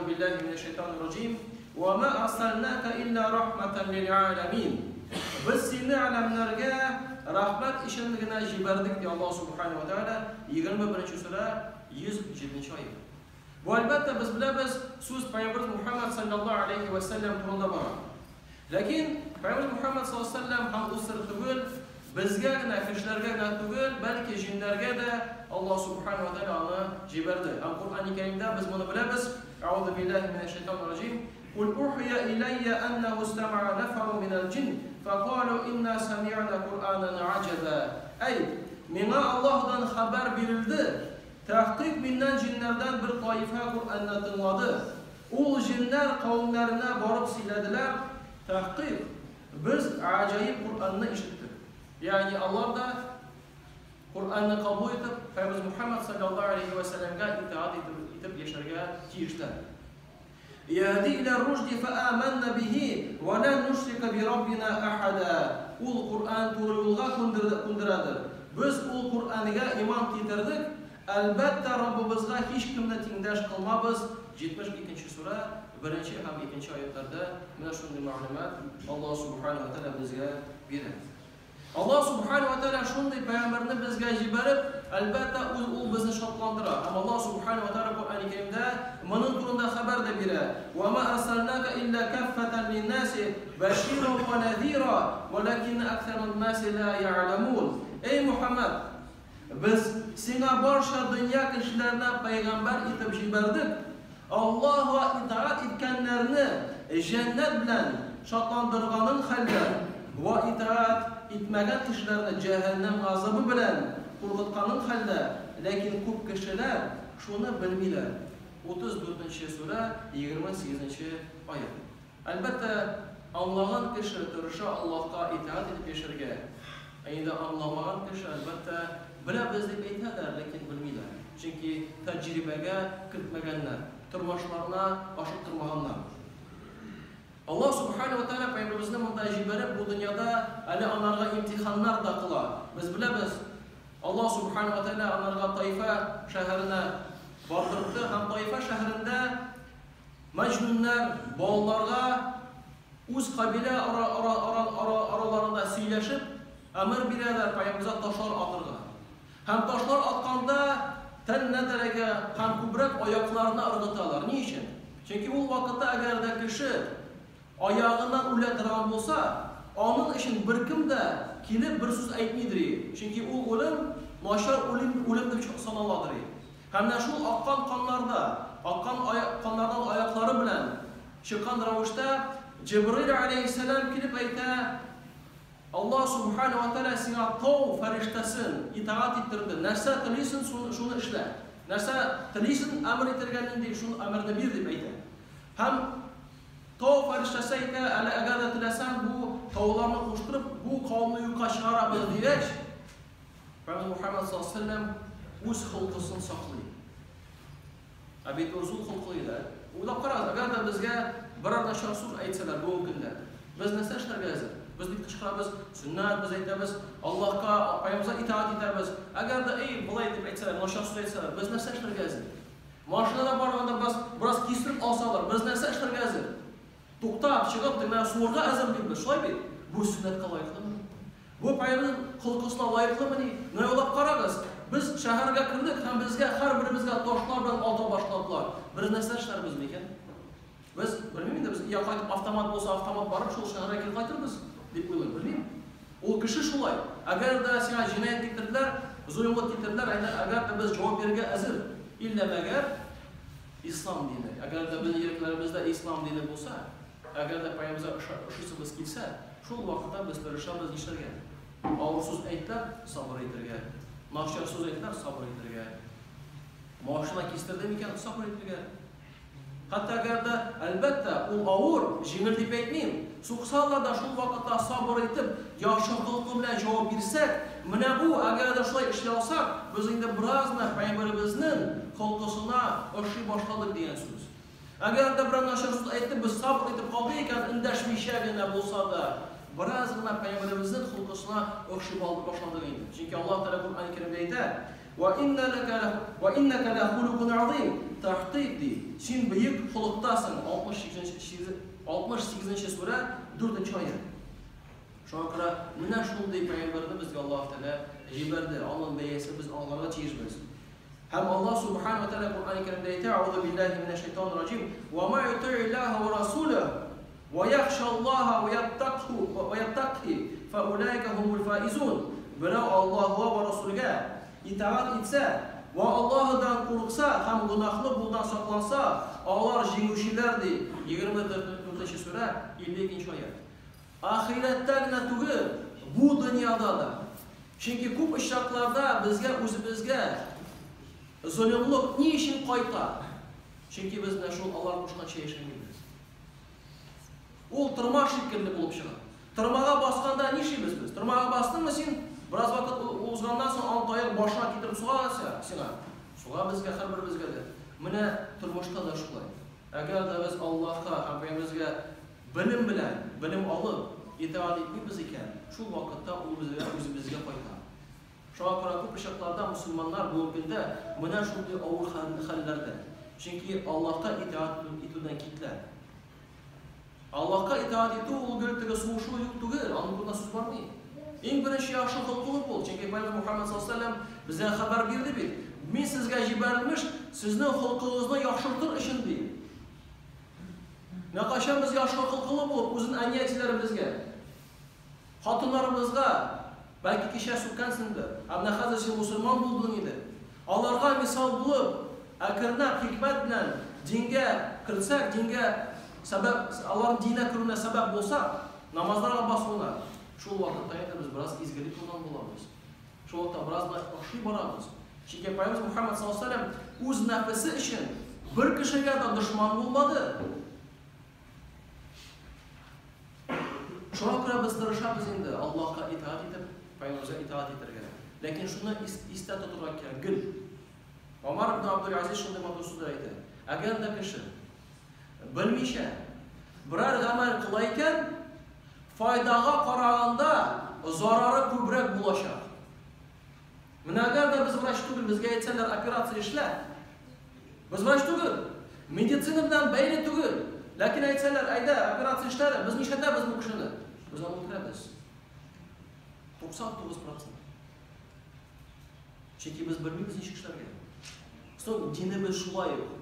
Әгъузу биллаһи минәш шайтанир раҗим. Ва ма арсалнака илля рахматан лил аламин. Без сине әләмнәргә рәхмәт өчен генә җибәрдек, ди Аллаһ субханаһу ва тааля, 21 сүрә, 107 аят. Бу, әлбәттә, без беләбез, сүз Пәйгамбәребез Мухаммад саллаллаһу алейхи ва сәлләм турында бара. Ләкин Пәйгамбәребез Мухаммад саллаллаһу алейхи ва сәлләм һәм ул сер түгел, безгә генә, кешеләргә генә түгел, бәлки җиннәргә дә Аллаһ субханаһу ва тааля аны җибәрде. Һәм Коръәни Кәримдә без моны беләбез. Әгъузу биллаһи минәш шайтанир раҗим. Кул ухия иләйя әннәһу истәмә'ә нәфәрун минәл җин, фәкалу инна сәми'на Куръанан аҗәбә. Әйт, миңа Аллаһудан хәбәр бирелде, тәхкыйк миннән җиннәрдән бер таифә Коръәнне тыңлады. Ул җеннәр кавемнәренә барып сөйләделәр, тәхкыйк, без гаҗәеп Коръәнне ишеттек. Ягъни алар да Коръәнне кабул итеп, Пәйгамбәребез Мухәммәд салләллаһу галәйһи вә сәлләмгә итагать итеп яшәргә тиешләр. Яһди илә рушди фәамәннә бихи вә лән нушрика би раббина әхәдә. Ул Коръән туры юлга күндерәдер. Без ул Коръәнгә иман китердек, әлбәттә, Раббыбызга һичкемне тиңдәш кылмабыз, 72 нче сүрә, беренче һәм икенче аятьләрдә менә шундый мәгълүмат Аллаһ Субхана ва Тәгалә безгә бирә. Аллаһ Субхана ва Тәгалә шундый пәйгамбәрне безгә җибәреп, әлбәттә, үз ул безне шатландыра. Һәм Аллаһ Субхана ва Тәгалә Коръәни Кәримдә моның турында хәбәр дә бирә. Ва ма арсалнака илля каффатан линнаси баширан ва назира, валакинна аксаран наси ла я'ламун. Эй Мухаммад, без сиңа барча дөнья кешеләренә пәйгамбәр итеп җибәрдек. Аллаһуга итагать иткәннәрне җәннәт белән шатландырганын хәлдә, вә итагать итмәгән кешеләрне җәһәннәм газабы белән куркытканын хәлдә, ләкин күп кешеләр шуны белмиләр. 34 нче сүрә, 28 нче аять. Әлбәттә, аңлаган кеше тырыша Аллаһка итагать итеп яшәргә. Ә инде аңламаган кеше, әлбәттә, беләбез дип әйтәләр, ләкин белмиләр. Чөнки тәҗрибәгә кертмәгәннәр, тормышларына ашыктырмаганнар. Аллаһ Субхана ва Тәгалә пәйгамбәребезне монда җибәреп, бу дөньяда әле анарга имтиханнар да кыла. Без беләбез, Аллаһ Субхана ва Тәгалә анарга Таифә шәһәренә бардыртты һәм Таифә шәһәрендә Мәҗнүннәр балаларга үз кабилә араларында сөйләшеп, әмер бирәләр пәйгамбәргә ташлар атырга. Һәм ташлар атканда тәннәдәрәгә һәм күбрәк аякларына ыргыталар. Ни өчен? Чөнки ул вакытта әгәр дә кеше аягыннан үлә торган булса, аның өчен беркем дә килеп бер сүз әйтмидер. Чөнки ул үлем начар үлем, үлем дип саналадыр. Һәм менә шул аккан каннарда, аккан каннардан аяклары белән чыккан рәвештә Җибрил галәйһиссәлам килеп әйтә, Аллаһ субхана ва тәгалә сиңа тау фәрештәсен итагать иттерде. Нәрсә телисең, шуны эшлә. Нәрсә телисең, әмер итергә нинди, шул әмерне бир дип әйтә. Һәм тау фәрештәсе әйтә, әле әгәр дә теләсәң, бу тауларны куштырып, бу кавымны юкка чыгарабыз дигәч, Пәйгамбер Мухаммад саллаллаһу алейһи ва сәлләм үз холкысын саклый. Ә бит ул зур холкы иде. Уйлап карагыз, әгәр дә безгә берәр начар сүз әйтсәләр бүгенге көндә, без нәрсә эшләргә әзер? Без бит кычкырабыз, сөннәт без әйтәбез, Аллаһка, Пәйгамбәргә итагать итәбез. Әгәр дә, эй, болай дип әйтсәләр, начар сүз әйтсәләр, без нәрсә эшләргә әзер? Машинада барганда бераз, бераз кистереп алсалар, без нәрсә эшләргә әзер? Туктап, чыгып, тегенә суырга әзер бит без, шулай бит? Бу сөннәткә лаеклымы? Бу пәйгамбәрнең холкысына лаеклымыни? Менә уйлап карагыз, без шәһәргә кердек һәм безгә һәрберебезгә ташлар белән ата башладылар. Без нәрсә эшләрбез микән? Без, белмим инде, без я кайтып автомат булса, автомат барып шул шәһәргә кире кайтырбыз дип уйлыйм, белмим. Ул кеше шулай. Әгәр дә сиңа җинаять китерделәр, золымлык китерделәр, әгәр дә без җавап бирергә әзер. Иллә мәгәр ислам дине. Әгәр дә безнең йөрәкләребездә ислам дине булса, Әгәр дә пәйгамбәргә ошыйсыбыз килсә, шул вакытта без тырышабыз нишләргә? Авыр сүз әйттеләр, сабыр итәргә. Начар сүз әйттеләр, сабыр итәргә. Машина кистерде микән, сабыр итәргә. Хәтта әгәр дә, әлбәттә, ул авыр, җиңел дип әйтмим. Суксалар да шул вакытта сабыр итеп, яхшы холкы белән җавап бирсәк, менә бу, әгәр дә шулай эшли алсак, без инде бераз гына пәйгамбәребезнең холкысына ошый башладык дигән сүз. Әгәр дә берәр начар сүз әйтеп, без сабыр итеп калдык икән, эндәшмичә генә булса да, бераз гына Пәйгамбәребезнең холкысына охшый башладык инде. Чөнки Аллаһ Тәгалә Коръән-Кәримдә әйтә: "Ва инна лака ва иннака ла хулукун азим". тахтыйк ди. Син бөек холыктасың. 68 нче сүрә, 4 нче аять. Шуңа күрә менә шундый пәйгамбәрне безгә Аллаһ Тәгалә җибәрде. Аның бәясен без аңларга тиешбез. Һәм Аллаһ Субхану ва Тәгалә Коръән Кәримдә әйтә, Аузу биллаһи минәш шайтанир раҗим, "Ва ма юти'иллаһа ва расулаһу ва яхшаллаһа ва яттакху ва яттакхи фа улайка хумул фаизун." Берәү Аллаһуга ва Расулгә итагать итсә ва Аллаһудан курыкса һәм гөнаһлы булудан сакланса, алар җиңүчеләр, ди. 24 сүрә, 52 аять. Ахирәттә генә түгел, бу дөньяда да. Чөнки күп очракларда безгә үзебезгә золымлык ни өчен кайта? Чөнки без менә шул алар кушканча яшәмибез. Ул тырма шикелле булып чыга. Тырмага басканда нишлибез без? Тырмага бастыңмы син, бераз вакыт узганнан соң аның таяк башына китереп суга сиңа. Суга безгә, һәрберебезгә дә. Менә тормышта да шулай. Әгәр дә без Аллаһка һәм Пәйгамбәребезгә белем белән, белем алып, итагать итмибез икән, шул вакытта ул безгә үзебезгә кайта. Шуңа күрә күп очракларда мөселманнар бүгенге көндә менә шундый авыр хәлләрдә. Чөнки Аллаһка итагать итүдән китләр. Аллаһка итагать итү ул гел теге сугышу юк түгел, аның турында сүз бармый. Иң беренче яхшы холкылы бул, чөнки Пәйгамбәр Мухаммад саллаллаһу алейһи ва сәлләм безгә хәбәр бирде бит. Мин сезгә җибәрелмеш, сезнең холкыгызны яхшыртыр өчен ди. Менә кайчан без яхшы холкылы булып, үзен әни-әтиләребезгә, хатыннарыбызга, бәлки кичә сүккәнсеңдер, ә менә хәзер син мусульман булдың инде. Аларга мисал булып, әкренләп хикмәт белән дингә кертсәк, дингә сәбәп, аларның диненә керүенә сәбәп булсак, намазларга басуына, шул вакытта инде без бераз изгелек кылган булабыз. Шул вакытта бераз да охшый барабыз. Чөнки Пәйгамбәребез Мухаммад саллаллаһу алейһи ва сәлләм үз нәфесе өчен бер кешегә дә дошман булмады. Шуңа күрә без тырышабыз инде Аллаһка итагать итеп, Пәйгамбәребезгә итагать итәргә. Ләкин шуны истә тотырга кирәк гел. Омар ибн Абдул-Азиз шундый матур сүзләр әйтә. Әгәр дә кеше белмичә берәр гамәл кыла икән, файдага караганда зарары күбрәк булачак. Менә әгәр дә без врач түгел, безгә әйтсәләр, операция эшлә. Без врач түгел, медицина белән бәйле түгел. Ләкин әйтсәләр, әйдә, операция эшлә, без нишләтәбез бу кешене? Без аны үтерәбез. 99%. Чөнки без белмибез ничек эшләргә. Соң динебез шулай ук.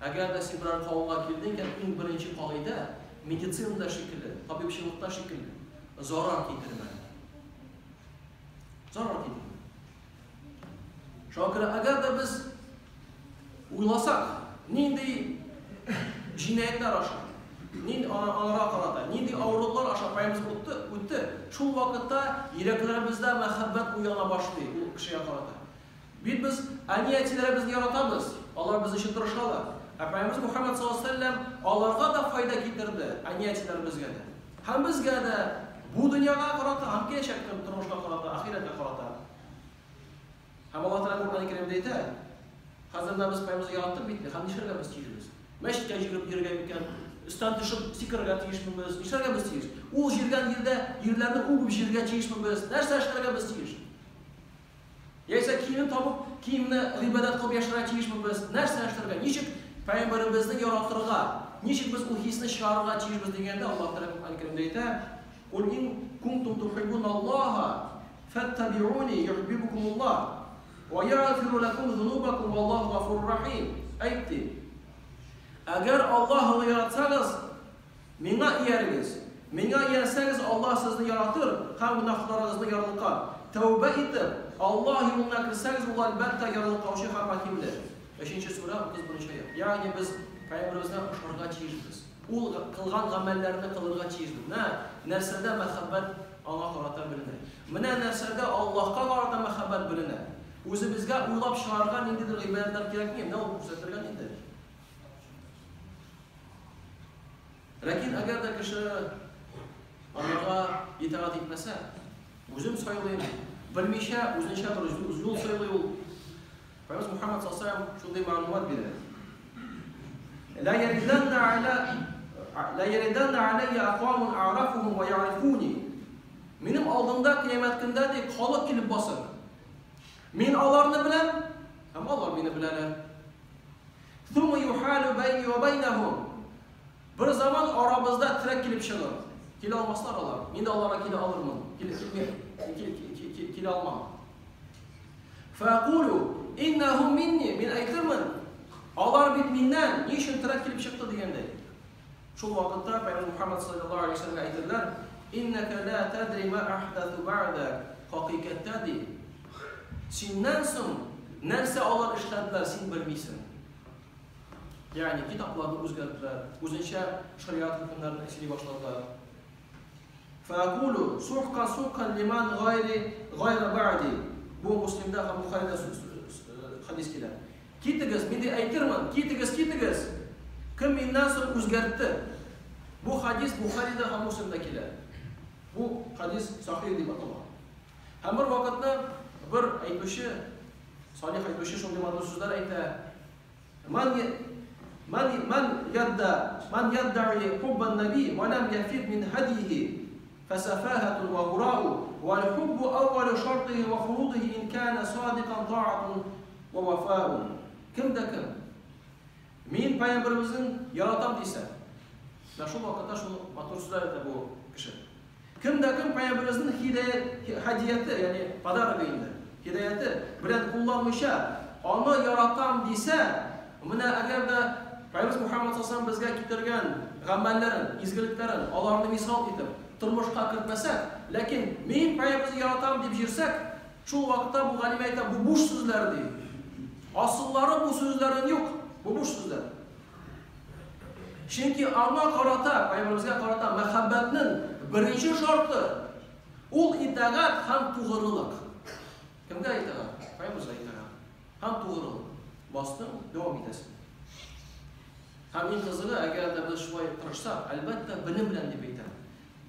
Әгәр дә син берәр кавымга килдең икән, иң беренче кагыйдә, медицинада шикелле, табибчылыкта шикелле, зарар китермә. Зарар китермә. Шуңа күрә әгәр дә без уйласак, нинди җинаятьләр аша, нинди аларга карата, нинди авырлыклар аша паябыз үтте, үтте, шул вакытта йөрәкләребездә мәхәббәт уяна башлый ул кешегә карата. Бит без әни-әтиләребезне яратабыз, алар без өчен тырышалар. Ә Пәйгамбәребез Мухаммад саллаллаһу алейһи ва сәлләм аларга да файда китерде, әни-әтиләребезгә дә. Һәм безгә дә бу дөньяга карата, һәм киләчәк тормышка карата, ахирәткә карата. Һәм Аллаһ Тәгалә Коръән Кәримдә әйтә, хәзер менә без Пәйгамбәребезне яраттык бит, һәм нишләргә без тиешбез? Мәчеткә йөгереп йөрергә микән? Өстән төшеп сикерергә тиешме без? Нишләргә без тиеш? Ул җиргән җирдә җирләрне үбеп җиргә тиешме без? Нәрсә эшләргә без тиеш? Яисә киемен табып, киемне гыйбадәт кылып яшәргә тиешме без? Нәрсә эшләргә? Ничек Пәйгамбәребезне яратырга? Ничек без ул хисне чыгарырга тиешбез дигәндә, Аллаһ Тәгалә Коръән Кәримдә әйтә: "Кул ин кунтум тухиббуналлаһа фаттабиуни юхбибукумуллаһ ва ягъфиру лакум зунубакум валлаһу гафурур рахим." Әйт ди. Әгәр Аллаһны яратсагыз, Миңа иярегез. Миңа иярсәгез, Аллаһ сезне яратыр һәм гөнаһларыгызны ярлыкар. Тәүбә итеп, Аллаһ юлына керсәгез, Ул, әлбәттә, ярлыкаучы һәм рәхимле. Өченче сүрә, 31 аять. Ягъни без Пәйгамбәребезгә ошарга тиешбез. Ул кылган гамәлләрне кылырга тиешбез. Менә нәрсәдә мәхәббәт аңа карата беленә. Менә нәрсәдә Аллаһка карата мәхәббәт беленә. Үзебезгә уйлап чыгарырга ниндидер гыйбадәтләр кирәкми. Менә ул күрсәтелгән инде. Ләкин әгәр дә кеше аларга итагать итмәсә, үзем сайлыйм, белмичә, үзенчә бер юл сайлый ул. Пәйгамбер Мухаммад саллаллаху алейһи шундый мәгълүмат бирә. Ла яриданна аля ла яриданна алейя аквамун а'рафухум ва я'рифуни. Минем алдымда кыямәт көндә ди халык килеп басыр. Мин аларны беләм, һәм алар мине беләләр. Thumma yuhalu bayni wa baynahum. Бер заман арабызда терәк килеп чыгыр. Килә алмаслар алар. Мин дә аларга килә алырмын. Килә алмам. Фәкулу иннахум минни. Мин әйтермен. Алар бит миннән. Ни өчен терәк килеп чыкты дигәндәй. Шул вакытта Пәйгамбәр Мухаммад саллаллаһу алейһи ва сәлләмгә әйтерләр: "Иннака ла тадри ма ахдату бa'дак." Хакыйкатьтә ди. Синнән соң нәрсә алар эшләделәр, син белмисең. Ягъни китапларны үзгәрттеләр, үзенчә шариат хөкемнәрен сөйли башладылар. Фәкулу сухка сухкан лиман гайри гайра бa'ди. Бу Муслимда һәм Бухарида хадис килә. Китегез, мин дә әйтермен, китегез, китегез. Кем миннән соң үзгәртте? Бу хадис Бухарида һәм Муслимда килә. Бу хадис сахих дип атала. Һәм бер вакытны бер әйтүче, салих әйтүче шундый матур сүзләр әйтә. Ман ман ман ядда ман яддаи хуббан наби ва лам яфид мин хадихи фасафахатун ва гурау вал хуббу аввалу шартихи ва фурудихи ин кана садикан таатун ва вафаун. Кем дә кем мин пәйгамбәребезнең яратам дисә, менә шул вакытта шул матур сүзләр әйтә бу кеше. Кем дә кем пәйгамбәребезнең һидәят һадияте, ягъни подарогы инде, һидәяте белән кулланмыйча, аны яратам дисә, менә әгәр дә Пәйгамбәребез Мухаммад саллаллаһу безгә китергән гамәлләрен, изгелекләрен, аларны мисал итеп, тормышка кертмәсәк, ләкин мин пәйгамбәребезне яратам дип җирсәк, шул вакытта бу галим әйтә, бу буш сүзләр ди. Асыллары бу сүзләрнең юк, бу буш сүзләр. Чөнки аңа карата, пәйгамбәребезгә карата мәхәббәтнең беренче шарты ул итагать һәм тугрылык. Кемгә итагать? Пәйгамбәребезгә итагать һәм тугрылык. Бастың, дәвам итәсең. Һәм иң кызыгы, әгәр дә без шулай тырышсак, әлбәттә, белем белән дип әйтәм.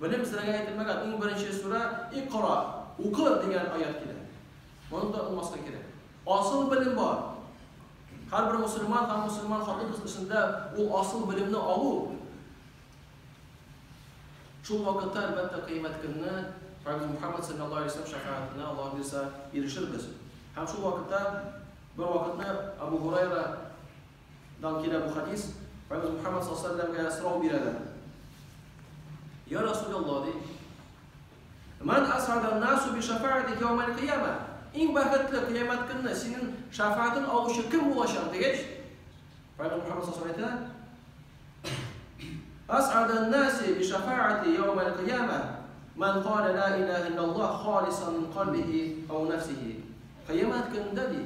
Белем зрәгә әйтелмәгән. Иң беренче сүрә Икра, укы дигән аят килә. Моны да онытмаска кирәк. Асыл белем бар. Һәрбер мусульман һәм мусульман хатын-кыз эшендә ул асыл белемне алу. Шул вакытта, әлбәттә, кыямәт көнне Пәйгамбер Мухаммад саллаллаһу алейһи ва сәлләм шәфәгатенә Аллаһ бирсә ирешербез. Һәм шул вакытта бер вакытны Абу Һурайра дан килә бу хадис, Пәйгамбер Мухаммад саллаллаһу алейһи ва сәлләмгә сорау бирәләр. Я Расулаллаһ, ди. Ман ас'ада насу би шафаатик яумал кыяма. Иң бәхетле кыямәт көнне синең шафаатын алучы кем булачак дигәч, Пәйгамбер Мухаммад саллаллаһу алейһи ва сәлләм әйтә: Ас'ада наси би шафаати яумал кыяма ман кала ла илаһа иллаллаһ халисан мин кальбихи ау нафсихи. Кыямәт көнендә ди,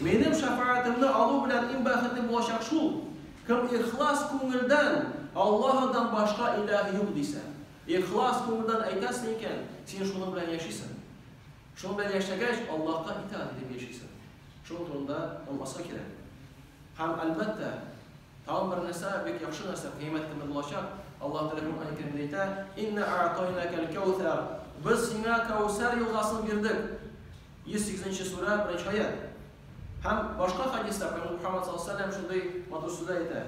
минем шафаатымны алу белән иң бәхетле булачак шул, кем ихлас күңелдән Аллаһыдан башка илаһ юк дисә. Ихлас күңелдән әйтәсең икән, син шуның белән яшисең. Шуның белән яшәгәч, Аллаһка итаать итеп яшисең. Шул турында онытмаска кирәк. Һәм әлбәттә, тагын бер нәрсә, бик яхшы нәрсә кыямәт көндә булачак. Аллаһ Тәгалә Коръән Кәримдә әйтә: "Инна а'тайнакал кәүсәр." Без сиңа Кәүсәр елгасын бирдек. 108 сүрә, 1 аят. Һәм башка хадистә Пәйгамбәр Мухаммад саллаллаһу алейһи ва сәлләм шундый матур сүзләр әйтә: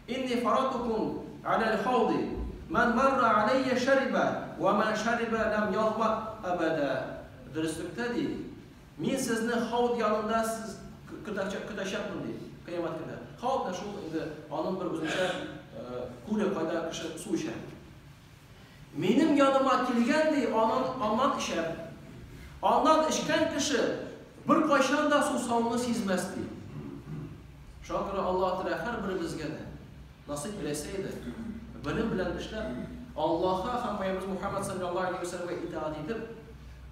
"Инни фаратукум аля аль-хауди, ман марра алейя шариба, ва ман шариба лам язма абада." Дөреслектә ди, мин сезне хауд янында сез көтәчәкмен ди, кыямәт көндә. Хауд да шул инде аның бер үзенчә күле, кайда кеше су эчә. Минем яныма килгән ди, анан аннан эчәр. Аннан эчкән кеше бер кайчан да сусауны сизмәс ди. Шуңа күрә Аллаһ Тәгалә һәрберебезгә дә насыйп иләсә иде, белем белән эшләп, Аллаһка һәм Пәйгамбәребез Мухаммад саллаллаһу алейһи ва сәлләмгә итаать итеп,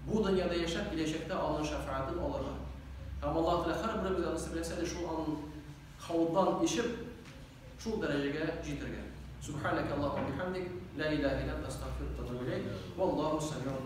бу дөньяда яшәп, киләчәктә аның шәфәгатен алырга. Һәм Аллаһ Тәгалә һәрберебезгә насыйп иләсә иде, шул аның хаудан эчеп, шул дәрәҗәгә җитәргә. Субханaka Аллаһумма бихамдик, ла илаһа илля анта, астагфирука ва атубу илейк. Валлаһу самиун.